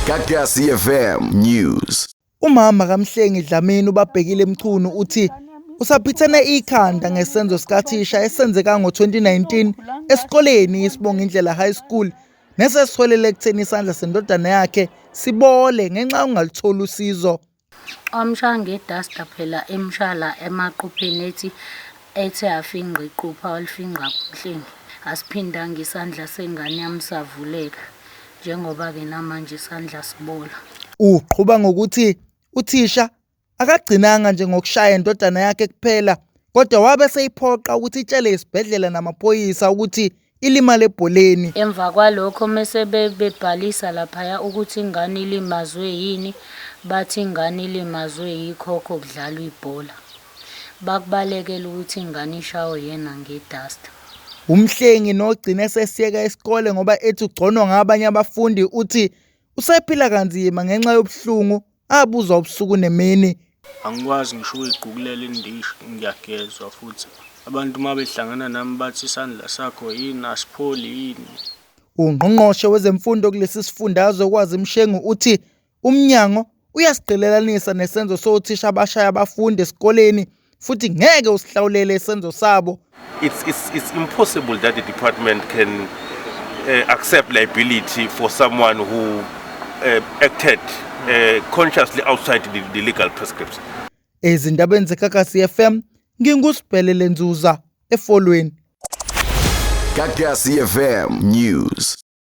Gagasi FM News. Umama kaMhlengi Dlamini uBabhekile Mchunu uthi usaphithene ikhanda ngesenzo sikathisha esenzeka ngo-2019 esikoleni iSibongindlela High School nesesiholele ekutheni isandla sendodana yakhe sibole ngenxa yokungalutholi usizo. Wamshaya ngedasta phela emshaya la emaqupheni ethi ethe afingqe iqupha walifingqa kuMhlengi. Asiphindanga isandla sengane yami savuleka njengoba-ke namanje isandla sibola. Uqhuba ngokuthi uthisha akagcinanga nje ngokushaya indodana yakhe kuphela kodwa wabe eseyiphoqa ukuthi itshele isibhedlela namaphoyisa ukuthi ilimale ebholeni. Emva kwalokho mese bebhalisa laphaya ukuthi ingane ilimazwe yini, bathi ingane ilimazwe yikhokho kudlalwa ibhola. Bakubalekela ukuthi ingane ishawe yena ngedasta. UMhlengi nogcine esesiyeka isikole ngoba ethi ugconwa ngabanye abafundi uthi usephila kanzima ngenxa yobuhlungu abuzwa ubusuku nemini. Angikwazi ngisho ukuyigqukulela indishi ngiyagezwa futhi abantu uma behlangana nami bathi isandla sakho yini asipholi yini. Ungqongqoshe wezemfundo kulesi sifundazwe uKwazi Mshengu uthi umnyango uyasiqhelelanisa nesenzo sothisha abashaya abafundi esikoleni futhi ngeke usihlawulele isenzo sabo. It's impossible that the department can accept liability for someone who acted consciously outside the legal prescripts. Ezindabeni zeGagasi FM nginguSibhelele Nzuza eFolweni. Gagasi FM News.